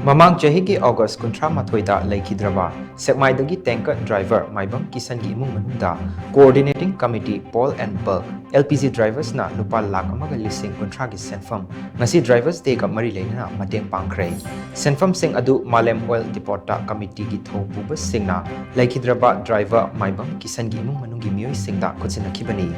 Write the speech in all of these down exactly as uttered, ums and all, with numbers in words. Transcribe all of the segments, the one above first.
ꯃꯃꯥꯡ ꯆꯍꯤꯒꯤ ꯑꯣꯒꯁ ꯀꯨꯟꯊ꯭ꯔꯥ ꯃꯥꯊꯣꯏꯗ ꯂꯩꯈꯤꯗ꯭ꯔꯕ ꯁꯦꯛꯃꯥꯏꯗꯒꯤ ꯇꯦꯡꯀꯔ ꯗ꯭ꯔꯥꯏꯚꯔ ꯃꯥꯏꯕꯝ ꯀꯤꯁꯟꯒꯤ ꯏꯃꯨꯡ ꯃꯅꯨꯡꯗ Coordinating Committee Paul and Bulk L P G Drivers ꯅ ꯂꯨꯄꯥ ꯂꯥꯈ ꯑꯃꯒ ꯂꯤꯁꯤꯡ ꯀꯨꯟꯊ꯭ꯔꯥꯒꯤ ꯁꯦꯟꯐꯝ ꯉꯁꯤ Drivers Day ꯒ ꯃꯔꯤ ꯂꯩꯅꯅ ꯃꯇꯦꯡ ꯄꯥꯡꯈ꯭ꯔꯦ꯫ ꯁꯦꯟꯐꯝꯁꯤꯡ ꯑꯗꯨ ꯃꯥꯂꯦꯝ ꯑꯣꯏꯜ ꯗꯤꯄꯣꯠꯇ ꯀꯃꯤꯇꯤꯒꯤ ꯊꯧ ꯄꯨꯕꯁꯤꯡꯅ ꯂꯩꯈꯤꯗ꯭ꯔꯕ ꯗ꯭ꯔꯥꯏꯚꯔ ꯃꯥꯏꯕꯝ ꯀꯤꯁꯟꯒꯤ ꯏꯃꯨꯡ ꯃꯅꯨꯡꯒꯤ ꯃꯤꯑꯣꯏꯁꯤꯡꯗ ꯈꯨꯠꯁꯤꯟꯅꯈꯤꯕꯅꯤ꯫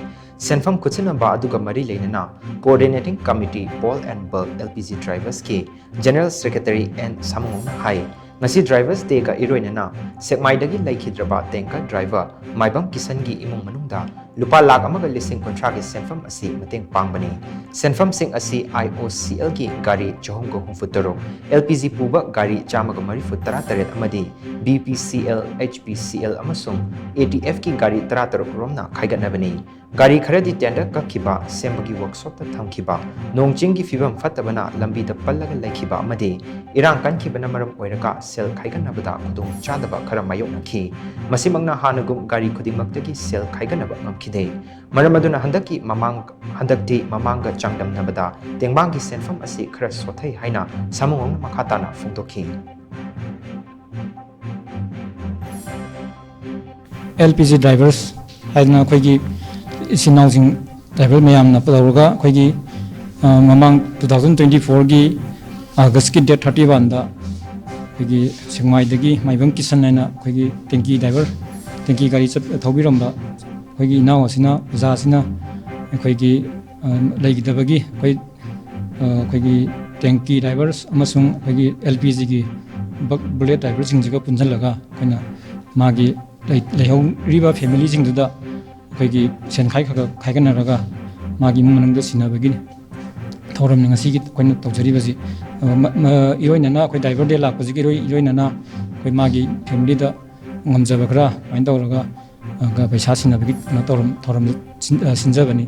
ꯁꯦꯟꯐꯝ ꯈꯨꯠꯁꯤꯟꯅꯕ ꯑꯗꯨꯒ ꯃꯔꯤ ꯂꯩꯅꯅ Coordinating Committee Paul and Bulk L P G Drivers ꯀꯤ General Secretary N ꯁꯥꯃꯨꯉꯝꯅ ꯍꯥꯏ, ꯉꯁꯤ Drivers Day ꯒ ꯏꯔꯣꯏꯅꯅ ꯁꯦꯛꯃꯥꯏꯗꯒꯤ ꯂꯩꯈꯤꯗ꯭ꯔꯕ ꯇꯦꯡꯀꯔ ꯗ꯭ꯔꯥꯏꯚꯔ ꯃꯥꯏꯕꯝ ꯀꯤꯁꯟꯒꯤ ꯏꯃꯨꯡ ꯃꯅꯨꯡꯗ ꯂꯨꯄꯥ ꯂꯥꯈ ꯑꯃꯒ ꯂꯤꯁꯤꯡ ꯀꯨꯟꯊ꯭ꯔꯥꯒꯤ ꯁꯦꯟꯐꯝ ꯑꯁꯤ ꯃꯇꯦꯡ ꯄꯥꯡꯕꯅꯤ꯫ ꯁꯦꯟꯐꯝꯁꯤꯡ ꯑꯁꯤ I O C L ꯒꯤ ꯒꯥꯔꯤ ꯆꯍꯨꯝꯒ ꯍꯨꯝꯐꯨ ꯇꯔꯨꯛ, L P G ꯄꯨꯕ ꯒꯥꯔꯤ ꯆꯥꯝꯃꯒ ꯃꯔꯤꯐꯨ ꯇꯔꯥ ꯇꯔꯦꯠ ꯑꯃꯗꯤ B P C L, H P C L ꯑꯃꯁꯨꯡ A T F ꯀꯤ ꯒꯥꯔꯤ ꯇꯔꯥ ꯇꯔꯨꯛ ꯔꯣꯝꯅ ꯈꯥꯏꯒꯠꯅꯕꯅꯤ꯫ ꯒꯥꯔꯤ ꯈꯔꯗꯤ ꯇꯦꯟꯗꯔ ꯀꯛꯈꯤꯕ, ꯁꯦꯝꯕꯒꯤ ꯋꯥꯔꯛꯁꯣꯞꯇ ꯊꯝꯈꯤꯕ, ꯅꯣꯡ ꯆꯤꯡꯒꯤ ꯐꯤꯕꯝ ꯐꯠꯇꯕꯅ ꯂꯝꯕꯤꯗ ꯄꯜꯂꯒ ꯂꯩꯈꯤꯕ ꯑꯃꯗꯤ ꯏꯔꯥꯡ ꯀꯟꯈꯤꯕꯅ ꯃꯔꯝ ꯑꯣꯏꯔꯒ ꯁꯦꯜ ꯈꯥꯏꯒꯠꯅꯕꯗ ꯈꯨꯗꯣꯡ ꯆꯥꯗꯕ ꯈꯔ ꯃꯥꯌꯣꯛꯅꯈꯤ꯫ ꯃꯁꯤꯃꯛꯅ ꯍꯥꯟꯅꯒꯨꯝ ꯒꯥꯔꯤ ꯈꯨꯗꯤꯡꯃꯛꯇꯒꯤ ꯁꯦꯜ ꯈꯥꯏꯒꯠꯅꯕ ꯉꯝꯈꯤꯗꯦ꯫ ꯃꯔꯝ ꯑꯗꯨꯅ ꯍꯟꯗꯛꯀꯤ ꯃꯃꯥꯡ, ꯍꯟꯗꯛꯇꯤ ꯃꯃꯥꯡꯒ ꯆꯥꯡꯗꯝꯅꯕꯗ ꯇꯦꯡꯕꯥꯡꯒꯤ ꯁꯦꯟꯐꯝ ꯑꯁꯤ ꯈꯔ ꯁꯣꯊꯩ ꯍꯥꯏꯅ ꯁꯥꯃꯨꯉꯝꯅ ꯃꯈꯥ ꯇꯥꯅ ꯐꯣꯡꯗꯣꯛꯈꯤ꯫ L P G Drivers ꯍꯥꯏꯗꯅ ꯑꯩꯈꯣꯏꯒꯤ ꯏꯆꯤꯟ ꯏꯅꯥꯎꯁꯤꯡ ꯗ꯭ꯔꯥꯏꯚꯔ ꯃꯌꯥꯝꯅ ꯇꯧꯔꯒ ꯑꯩꯈꯣꯏꯒꯤ, ꯑ, ꯃꯃꯥꯡ two thousand twenty four ꯒꯤ ꯑꯥꯒꯁꯀꯤ date thirty one ꯗ ꯑꯩꯈꯣꯏꯒꯤ ꯁꯦꯛꯃꯥꯏꯗꯒꯤ ꯃꯥꯏꯕꯝ ꯀꯤꯁꯟ ꯍꯥꯏꯅ ꯑꯩꯈꯣꯏꯒꯤ ꯇꯦꯡꯀꯤ ꯗ꯭ꯔꯥꯏꯚꯔ, ꯇꯦꯡꯀꯤ ꯒꯥꯔꯤ ꯆꯠ-, ꯊꯧꯕꯤꯔꯝꯕ ꯑꯩꯈꯣꯏꯒꯤ ꯏꯅꯥꯎ ꯑꯁꯤꯅ, ꯑꯣꯖꯥ ꯑꯁꯤꯅ ꯑꯩꯈꯣꯏꯒꯤ, ꯑ, ꯂꯩꯈꯤꯗꯕꯒꯤ ꯑꯩꯈꯣꯏ, ꯑ, ꯑꯩꯈꯣꯏꯒꯤ ꯇꯦꯡꯀꯤ ꯗ꯭ꯔꯥꯏꯚꯔꯁ ꯑꯃꯁꯨꯡ ꯑꯩꯈꯣꯏꯒꯤ L P G ꯒꯤ ꯕꯛ-, ꯕꯨꯂꯦꯠ ꯗ꯭ꯔꯥꯏꯚꯔꯁꯤꯡꯁꯤꯒ ꯄꯨꯟꯁꯤꯜꯂꯒ ꯑꯩꯈꯣꯏꯅ ꯃꯥꯒꯤ ꯂꯩ-, ꯂꯩꯍꯧꯔꯤꯕ ꯐꯦꯃꯤꯂꯤꯁꯤꯡꯗꯨꯗ ꯑꯩꯈꯣꯏꯒꯤ ꯁꯦꯟ ꯈꯥꯏ ꯈꯔ ꯈꯔ ꯈꯥꯏꯒꯠꯅꯔꯒ ꯃꯥꯒꯤ ꯏꯃꯨꯡ ꯃꯅꯨꯡꯗ ꯁꯤꯟꯅꯕꯒꯤ ꯊꯧꯔꯝꯅꯤ ꯉꯁꯤꯒꯤ ꯑꯩꯈꯣꯏꯅ ꯇꯧꯖꯔꯤꯕꯁꯤ꯫ ꯑ, ꯃ-, ꯃ-, ꯏꯔꯣꯏꯅꯅ ꯑꯩꯈꯣꯏ Driver Day ꯂꯥꯛꯄꯁꯤꯒꯤ ꯏꯔꯣꯏ-, ꯏꯔꯣꯏꯅꯅ ꯑꯩꯈꯣꯏ ꯃꯥꯒꯤ ꯐꯦꯃꯤꯂꯤꯗ ꯉꯝꯖꯕ ꯈꯔ ꯑꯗꯨꯃꯥꯏꯅ ꯇꯧꯔꯒ, ꯑ, ꯄꯩꯁꯥ ꯁꯤꯟꯅꯕꯒꯤ ꯀꯩꯅꯣ ꯇꯧꯔꯝ-, ꯊꯧꯔꯝ ꯁꯤꯟ-, ꯑ, ꯁꯤꯟꯖꯕꯅꯤ꯫